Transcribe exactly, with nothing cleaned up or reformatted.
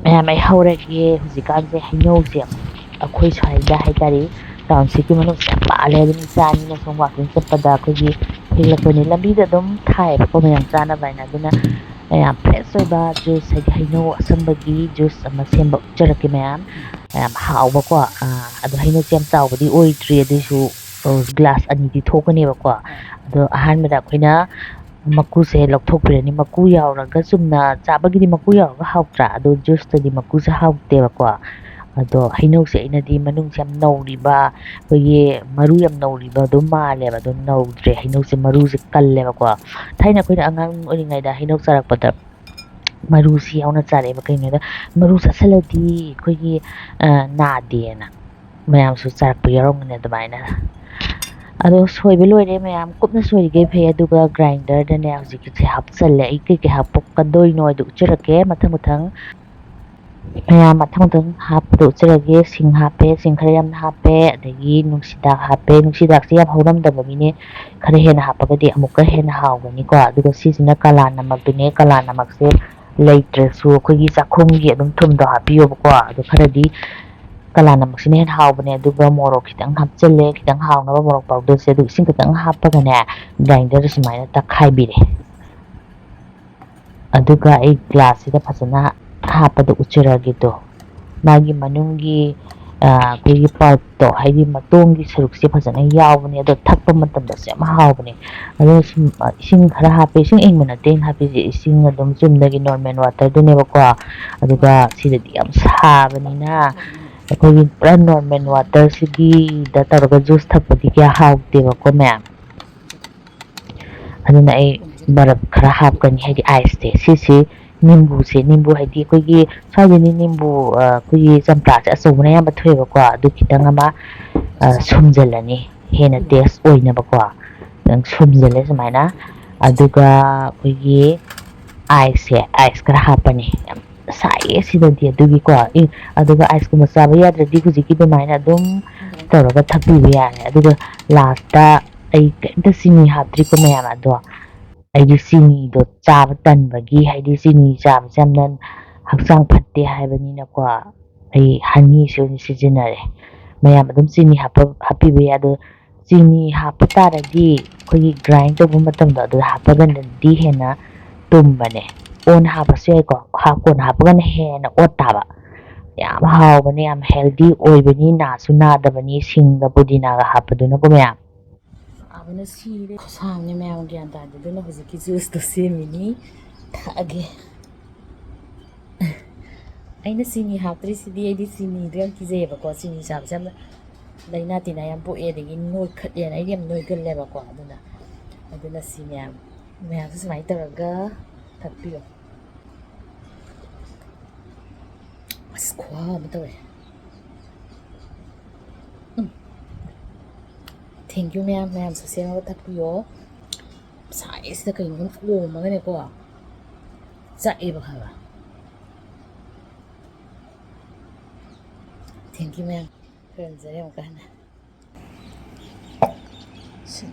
ꯃꯌꯥꯝ, ꯑꯩ ꯍꯧꯔꯒꯦ꯫ ꯍꯧꯖꯤꯛꯀꯥꯟꯁꯦ ꯍꯩꯅꯧꯁꯦ ꯑꯩꯈꯣꯏ ꯁ꯭ꯋꯥꯏꯗ ꯍꯥꯏꯇꯥꯔꯦ, ꯇꯥꯎꯟꯁꯤꯞꯀꯤ ꯃꯅꯨꯡꯁꯦ ꯌꯥꯝ ꯄꯥꯜꯂꯦ꯫ ꯑꯗꯨꯝ ꯏꯆꯥ ꯑꯅꯤꯅ ꯁꯨꯝ ꯋꯥꯛꯀꯤꯡ ꯆꯠꯄꯗ ꯑꯩꯈꯣꯏꯒꯤ ꯍꯦꯛꯂꯛꯄꯅꯤ꯫ ꯂꯝꯕꯤꯗ ꯑꯗꯨꯝ ꯊꯥꯏꯌꯦꯕꯀꯣ, ꯃꯌꯥꯝ ꯆꯥꯅꯕ ꯍꯥꯏꯅ꯫ ꯑꯗꯨꯅ ꯃꯌꯥꯝ ꯐ꯭ꯔꯦꯁ ꯑꯣꯏꯕ ꯖꯨꯁ, ꯍꯥꯏꯗꯤ ꯍꯩꯅꯧ ꯑꯁꯪꯕꯒꯤ ꯖꯨꯁ ꯑꯃ ꯁꯦꯝꯕ ꯎꯠꯆꯔꯛꯀꯦ ꯃꯌꯥꯝ꯫ ꯌꯥꯝ ꯍꯥꯎꯕꯀꯣ꯫ ꯑꯗꯣ ꯍꯩꯅꯧꯁꯦ ꯌꯥꯝ ꯆꯥꯎꯕꯗꯤ ꯑꯣꯏꯗ꯭ꯔꯤ, ꯑꯗꯨꯏꯁꯨ ꯒ꯭ꯂꯥꯁ ꯑꯅꯤꯗꯤ ꯊꯣꯛꯀꯅꯦꯕꯀꯣ꯫ ꯑꯗꯣ ꯑꯍꯥꯟꯕꯗ ꯑꯩꯈꯣꯏꯅ ꯃꯀꯨꯁꯦ ꯂꯧꯊꯣꯛꯄꯤꯔꯅꯤ꯫ ꯃꯀꯨ ꯌꯥꯎꯔꯒ ꯆꯨꯝꯅ ꯆꯥꯕꯒꯤꯗꯤ ꯃꯀꯨ ꯌꯥꯎꯔꯒ ꯍꯥꯎꯇ꯭ꯔꯥ? ꯑꯗꯣ ꯖꯨꯁꯇꯗꯤ ꯃꯀꯨꯁꯦ ꯍꯥꯎꯇꯦꯕꯀꯣ꯫ ꯑꯗꯣ ꯍꯩꯅꯧꯁꯦ ꯑꯩꯅꯗꯤ ꯃꯅꯨꯡꯁꯦ ꯌꯥꯝ ꯅꯧꯔꯤꯕ, ꯑꯩꯈꯣꯏꯒꯤ ꯃꯔꯨ ꯌꯥꯝ ꯅꯧꯔꯤꯕ ꯑꯗꯨꯝ ꯃꯥꯜꯂꯦꯕ꯫ ꯑꯗꯣ ꯅꯧꯗ꯭ꯔꯦ, ꯍꯩꯅꯧꯁꯦ ꯃꯔꯨꯁꯦ ꯀꯜꯂꯦꯕꯀꯣ꯫ ꯊꯥꯏꯅ ꯑꯩꯈꯣꯏꯅ ꯑꯉꯥꯡ ꯑꯣꯏꯔꯤꯉꯩꯗ ꯍꯩꯅꯧ ꯆꯥꯔꯛꯄꯗ ꯃꯔꯨꯁꯤ ꯌꯥꯎꯅ ꯆꯥꯔꯛꯑꯦꯕ꯫ ꯀꯩꯒꯤꯅꯣꯗ ꯃꯔꯨ ꯆꯥꯁꯤꯜꯂꯗꯤ ꯑꯩꯈꯣꯏꯒꯤ, ꯑ, ꯅꯥꯗꯦꯅ ꯃꯌꯥꯝꯁꯨ ꯆꯥꯔꯛꯄ ꯌꯥꯎꯔꯝꯒꯅꯤ ꯑꯗꯨꯃꯥꯏꯅ꯫ ꯑꯗꯣ ꯁꯣꯏꯕ ꯂꯣꯏꯔꯦ ꯃꯌꯥꯝ, ꯀꯨꯞꯅ ꯁꯣꯏꯔꯤꯈꯩ ꯐꯩ꯫ ꯑꯗꯨꯒ ꯒ꯭ꯔꯥꯏꯟꯗꯔꯗꯅꯦ ꯍꯧꯖꯤꯛꯀꯤꯁꯦ ꯍꯥꯞꯆꯜꯂꯦ꯫ ꯑꯩ ꯀꯩꯀꯩ ꯍꯥꯞꯄꯛꯀꯗꯣꯏꯅꯣ ꯍꯥꯏꯗꯣ ꯎꯠꯆꯔꯛꯀꯦ ꯃꯊꯪ ꯃꯊꯪ꯫ ꯃꯌꯥꯝ ꯃꯊꯪ ꯃꯊꯪ ꯍꯥꯞꯄꯗꯣ ꯎꯠꯆꯔꯒꯦ꯫ ꯁꯤꯡ ꯍꯥꯞꯄꯦ, ꯁꯤꯡ ꯈꯔ ꯌꯥꯝꯅ ꯍꯥꯞꯄꯦ, ꯑꯗꯒꯤ ꯅꯨꯡꯁꯤꯗꯥꯛ ꯍꯥꯞꯄꯦ꯫ ꯅꯨꯡꯁꯤꯗꯥꯛꯁꯦ ꯌꯥꯝ ꯍꯧꯔꯝꯗꯕꯒꯤꯅꯦ, ꯈꯔ ꯍꯦꯟꯅ ꯍꯥꯞꯄꯒꯗꯤ ꯑꯃꯨꯛꯀ ꯍꯦꯟꯅ ꯍꯥꯎꯒꯅꯤꯀꯣ꯫ ꯑꯗꯨꯒ ꯁꯤꯁꯤꯅ ꯀꯂꯥ ꯅꯃꯛꯇꯨꯅꯦ꯫ ꯀꯂꯥ ꯅꯃꯛꯁꯦ ꯂꯩꯇ꯭ꯔꯁꯨ ꯑꯩꯈꯣꯏꯒꯤ ꯆꯥꯛꯈꯨꯝꯒꯤ ꯑꯗꯨꯝ ꯊꯨꯝꯗꯣ ꯍꯥꯞꯄꯤꯌꯣꯕꯀꯣ꯫ ꯑꯗꯣ ꯈꯔꯗꯤ ꯀꯂꯥ ꯅꯃꯛꯁꯤꯅ ꯍꯦꯟꯅ ꯍꯥꯎꯕꯅꯦ꯫ ꯑꯗꯨꯒ ꯃꯣꯔꯣꯛ ꯈꯤꯇꯪ ꯍꯥꯞꯆꯤꯜꯂꯦ, ꯈꯤꯇꯪ ꯍꯥꯎꯅꯕ ꯃꯣꯔꯣꯛ ꯄꯥꯎꯗꯔꯁꯦ꯫ ꯑꯗꯨꯒ ꯏꯁꯤꯡ ꯈꯤꯇꯪ ꯍꯥꯞꯄꯒꯅꯦ, ꯒ꯭ꯔꯥꯏꯟꯗꯔꯗ ꯁꯨꯃꯥꯏꯅ ꯇꯛꯈꯥꯏꯕꯤꯔꯦ꯫ ꯑꯗꯨꯒ ꯑꯩ ꯒ꯭ꯂꯥꯁꯁꯤꯗ ꯐꯖꯅ ꯍꯥꯞꯄꯗ ꯎꯠꯆꯔꯒꯦꯗꯣ꯫ ꯃꯥꯒꯤ ꯃꯅꯨꯡꯒꯤ, ꯑ, ꯑꯩꯈꯣꯏꯒꯤ ꯄꯜꯞꯇꯣ, ꯍꯥꯏꯗꯤ ꯃꯇꯣꯡꯒꯤ ꯁꯔꯨꯛꯁꯦ ꯐꯖꯅ ꯌꯥꯎꯕꯅꯦ꯫ ꯑꯗꯣ ꯊꯛꯄ ꯃꯇꯝꯗꯁꯨ ꯌꯥꯝ ꯍꯥꯎꯕꯅꯦ꯫ ꯑꯗꯣ ꯁꯨꯝ, ꯑ, ꯏꯁꯤꯡ ꯈꯔ ꯍꯥꯞꯄꯦ꯫ ꯏꯁꯤꯡ ꯑꯏꯪꯕ ꯅꯠꯇꯦ ꯑꯩꯅ ꯍꯥꯞꯄꯤꯁꯦ, ꯏꯁꯤꯡ ꯑꯗꯨꯝ ꯆꯨꯝꯅꯒꯤ ꯅꯣꯔꯃꯦꯜ ꯋꯥꯇꯔꯗꯨꯅꯦꯕꯀꯣ꯫ ꯑꯗꯨꯒ ꯁꯤꯗꯗꯤ ꯌꯥꯝ ꯁꯥꯕꯅꯤꯅ ꯑꯩꯈꯣꯏꯒꯤ ꯄꯨꯔꯥ ꯅꯣꯔꯃꯦꯜ ꯋꯥꯇꯔꯁꯤꯒꯤꯗ ꯇꯧꯔꯒ ꯖꯨꯁ ꯊꯛꯄꯗꯤ ꯀꯌꯥ ꯍꯥꯎꯇꯦꯕꯀꯣ ꯃꯌꯥꯝ꯫ ꯑꯗꯨꯅ ꯑꯩ ꯕꯔꯞ ꯈꯔ ꯍꯥꯞꯀꯅꯤ, ꯍꯥꯏꯗꯤ ꯑꯥꯏꯁꯁꯦ꯫ ꯁꯤꯁꯤ ꯅꯤꯝꯕꯨꯁꯦ, ꯅꯤꯝꯕꯨ ꯍꯥꯏꯗꯤ ꯑꯩꯈꯣꯏꯒꯤ ꯁ꯭ꯋꯥꯏꯗꯗꯤ ꯅꯤꯝꯕꯨ, ꯑ, ꯑꯩꯈꯣꯏꯒꯤ ꯆꯝꯄ꯭ꯔꯥꯁꯦ ꯑꯆꯧꯕꯅ ꯑꯌꯥꯝꯕ ꯊꯣꯛꯑꯦꯕꯀꯣ꯫ ꯑꯗꯨ ꯈꯤꯇꯪ ꯑꯃ, ꯑ, ꯁꯨꯝꯖꯤꯜꯂꯅꯤ, ꯍꯦꯟꯅ ꯇꯦꯁ ꯑꯣꯏꯅꯕꯀꯣ꯫ ꯈꯤꯇꯪ ꯁꯨꯝꯖꯤꯜꯂꯦ ꯁꯨꯃꯥꯏꯅ꯫ ꯑꯗꯨꯒ ꯑꯩꯈꯣꯏꯒꯤ ꯑꯥꯏꯁꯁꯦ, ꯑꯥꯏꯁ ꯈꯔ ꯍꯥꯞꯄꯅꯤ꯫ ꯌꯥꯝ ꯁꯥꯏꯌꯦ ꯁꯤꯗꯗꯤ, ꯑꯗꯨꯒꯤꯀꯣ꯫ ꯏ-, ꯑꯗꯨꯒ ꯑꯥꯏꯁꯀꯨꯝꯕ ꯆꯥꯕ ꯌꯥꯗ꯭ꯔꯗꯤ ꯍꯧꯖꯤꯛꯀꯤ ꯑꯗꯨꯃꯥꯏꯅ ꯑꯗꯨꯝ ꯇꯧꯔꯒ ꯊꯛꯄꯤꯕ ꯌꯥꯔꯦ꯫ ꯑꯗꯨꯒ ꯂꯥꯁꯇ ꯑꯩ ꯀꯩꯝꯇ ꯆꯤꯅꯤ ꯍꯥꯞꯇ꯭ꯔꯤꯀꯣ ꯃꯌꯥꯝ꯫ ꯑꯗꯣ ꯑꯩꯗꯤ ꯆꯤꯅꯤꯗꯣ ꯆꯥꯕ ꯇꯟꯕꯒꯤ, ꯍꯥꯏꯗꯤ ꯆꯤꯅꯤ ꯆꯥꯕꯁꯦ ꯌꯥꯝꯅ ꯍꯛꯆꯥꯡ ꯐꯠꯇꯦ ꯍꯥꯏꯕꯅꯤꯅꯀꯣ, ꯑꯩ ꯍꯅꯤꯁꯦ ꯑꯣꯏꯅ ꯁꯤꯖꯤꯟꯅꯔꯦ꯫ ꯃꯌꯥꯝ ꯑꯗꯨꯝ ꯆꯤꯅꯤ ꯍꯥꯞꯄ-, ꯍꯥꯞꯄꯤꯕ ꯌꯥꯏ, ꯑꯗꯣ ꯆꯤꯅꯤ ꯍꯥꯞꯄ ꯇꯥꯔꯗꯤ ꯑꯩꯈꯣꯏꯒꯤ ꯒ꯭ꯔꯥꯏꯟ ꯇꯧꯕ ꯃꯇꯝꯗꯣ ꯑꯗꯨꯗ ꯍꯥꯞꯄꯒꯅꯗꯤ ꯍꯦꯟꯅ ꯇꯨꯝꯕꯅꯦ꯫ ꯀꯣꯟꯅ ꯍꯥꯞꯄꯁꯨ ꯌꯥꯏꯀꯣ, ꯍꯥꯞ-, ꯀꯣꯟꯅ ꯍꯥꯞꯄꯒꯅ ꯍꯦꯟꯅ ꯑꯣꯠ ꯇꯥꯕ꯫ ꯌꯥꯝ ꯍꯥꯎꯕꯅꯦ, ꯌꯥꯝ ꯍꯦꯜꯗꯤ ꯑꯣꯏꯕꯅꯤ, ꯅꯥꯁꯨ ꯅꯥꯗꯕꯅꯤ, ꯁꯤꯡꯒ ꯄꯨꯗꯤꯅꯥꯒ ꯍꯥꯞꯄꯗꯨꯅꯀꯣ ꯃꯌꯥꯝ꯫ ꯁꯥꯕꯅ ꯁꯤꯔꯦ꯫ ꯈꯨꯁꯥ ꯑꯃꯅꯦ ꯃꯌꯥꯝ, ꯒ꯭ꯌꯥꯟ ꯇꯥꯗꯦ꯫ ꯑꯗꯨꯅ ꯍꯧꯖꯤꯛꯀꯤ ꯖꯨꯁꯇꯣ ꯁꯦꯝꯃꯤꯅꯤ, ꯊꯛꯑꯒꯦ꯫ ꯑꯩꯅ ꯆꯤꯅꯤ ꯍꯥꯞꯇ꯭ꯔꯤꯁꯤꯗꯤ, ꯑꯩꯗꯤ ꯆꯤꯅꯤꯗꯣ ꯌꯥꯝ ꯀꯤꯖꯩꯌꯦꯕꯀꯣ꯫ ꯆꯤꯅꯤ ꯆꯥꯕꯁꯦ ꯌꯥꯝꯅ ꯂꯥꯏꯅꯥ ꯇꯤꯟꯅꯥ ꯌꯥꯝ ꯄꯣꯛꯑꯦ, ꯑꯗꯒꯤ ꯅꯣꯏꯈꯠꯂꯦꯅ ꯑꯩꯗꯤ ꯌꯥꯝ ꯅꯣꯏꯒꯜꯂꯦꯕꯀꯣ꯫ ꯑꯗꯨꯅ, ꯑꯗꯨꯅ ꯁꯤ ꯃꯌꯥꯝ, ꯃꯌꯥꯝꯁꯦ ꯁꯨꯃꯥꯏꯅ ꯇꯧꯔꯒ ꯊꯛꯄꯤꯌꯣ꯫ ꯑꯁ, ꯈꯨꯍꯥꯎ ꯑꯃ ꯇꯧꯋꯦ꯫ ꯎꯝ꯫ Thank you ꯃꯌꯥꯝ, ꯃꯌꯥꯝꯁꯨ ꯁꯦꯝꯃꯒ ꯊꯛꯄꯤꯌꯣ꯫ ꯁꯥꯏꯁꯤꯗ ꯀꯩꯅꯣꯝ ꯑꯣꯝꯃꯒꯅꯦꯀꯣ, ꯆꯥꯛꯑꯦꯕ ꯈꯪꯕ꯭ꯔꯥ? Thank you ꯃꯌꯥꯝ꯫ ꯈꯣꯏꯔꯝꯖꯔꯦ ꯑꯃꯨꯛꯀ ꯍꯟꯅ꯫ ꯁꯤ-,